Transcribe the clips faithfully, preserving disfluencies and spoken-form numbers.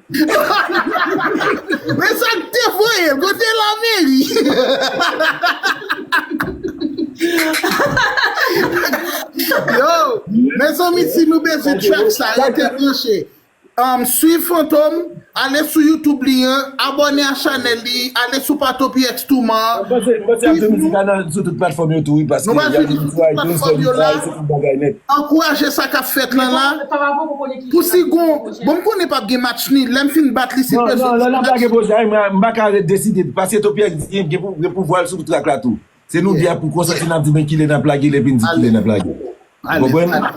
Men sa k te voye l, kote lameri? Yo, mezanmi, si nou bezwen track sa, rete branche. Um, swiv Fantom, ale sou YouTube li an, abòne a chanèl li, ale sou Pato P X Touman. Mwen panse, mwen panse ap jwenn mizik la nan, sou tout platfòm yo tou, wi, paske nou va jwenn sou tout platfòm yo la. Ankouraje sa k ap fèt lan la. Pou si gon, bon, m konnen p ap gen match ni, lè m fin bat li, si l bezwen ti match. Non, non, non, n ap lage pwojè a, mwen, m pa ka ret deside, paske Topi X gen, gen pou, gen pouvwa l sou track la tou. Se nou de ap pou konsèy, si n ap di men kilè n ap lage l, epi n di kilè n ap lage l. Ou konprann?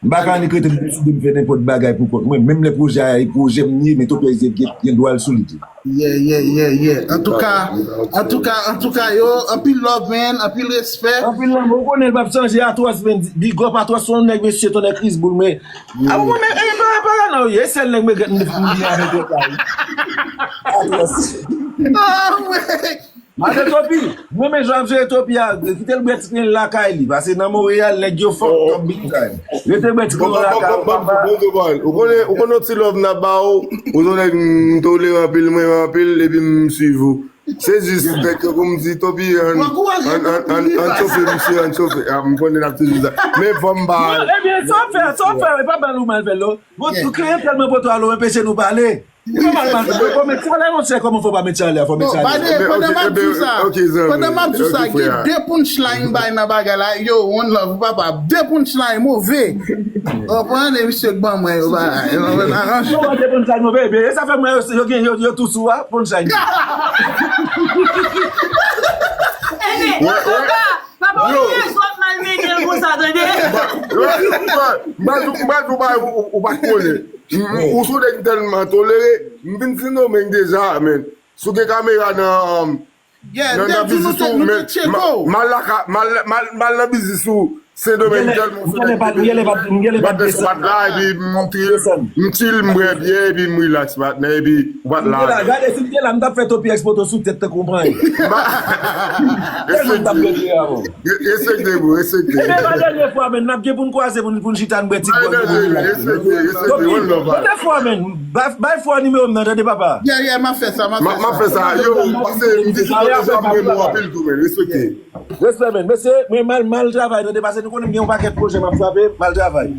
M pa ka annik rete m deside m fè nenpòt bagay pou kont mwen. Menm lè pwojè a e pwojè m ye, men Topi X gen, gen dwa l sou li tou. Yeah, yeah, yeah, yeah. Antouka, antouka, antouka, yo, anpil love, man, anpil respè. Anpil love, ou konnen l p ap chanje, Atwòs, man. Big up Atwòs, se yon nèg mesye, tonnè Chris Boul, men. A, mwen, men, e, pa, pa, non, e sèl nèg mwen, mwen, mwen, mwen, mwen, Atwòs. Ah, mwen. Mande Topi, mwen men jan ap jere Topi a, kite l bwè ti pen lakay li, paske nan Monreyal, nèg yo fòk, fòk big time. Rete bwè ti pen lakay ou, papa. Ou konnen, ou konnen yon ti love n ap ba ou, ou se yon nèg m tolere anpil, m renmen anpil, epi m swiv ou. Se jis, nèg yo pou m di, Topi, ann, ann, ann, ann, ann chofe misye, ann chofe. A, m konnen n ap toujou sa. Men fò m ba. Non, ebyen, sa w fè, sa w fè, e pa mal ou mal fè l, non. Bon, kliyantèl mwen poto a lo, enpeche nou pale. Ou pa mal, mal. Fò met chalè, monchè, kòman fò pa met chalè, fò met chalè. Pandan m ap di w sa, pandan m ap di w sa, gen de punchline bay nan bagay la. Yo, one love, papa. De punchline move. Konprann, e misye k ban mwen yo bagay. Yo konprann, aranje. Yo ban de punchline move, epi e sa fè mwen yo, yo gen, yo, yo tou sou a, punchline. Ebyen, papa, papa, ou gen rezon ap malmennen l konsa, tande. M pa di w, m pa di w, ou pa konnen. M, m, ou se yon nèg m tèlman tolere, m vin Sendomeng deja, men. Si w gen kamera nan, nan, nan biznis ou, men, m al lakay, m al, m al, m al nan biznis ou, Sendomeng tèlman ou se nèg ki, patnè, si w pa t la, epi m chill, m chill, m bwè byè, epi m relax, patnè, epi ou pa t la. Gade, si m te la, m t ap fè Topi X poto sou tèt tankou yon panye. Tèlman m t ap byen avan. Respekte, bro, respekte. Ebyen, pa dènye fwa, men, n ap gen pou n kwaze, pou n, pou n chita, n bwè ti gòl, pou n rilaks. Topi, dènye fwa, men, bay, bay fò nimewo m nan, tande, papa. Yeah, yeah, m ap fè sa, m ap fè sa. M ap fè sa. Yo, pase, m di, m renmen w anpil tou, men, respekte. Respè, men. Mesye, mwen mal, mal travay, tande, pase nou konnen m gen yon pakèt pwojè m ap frape, mal travay.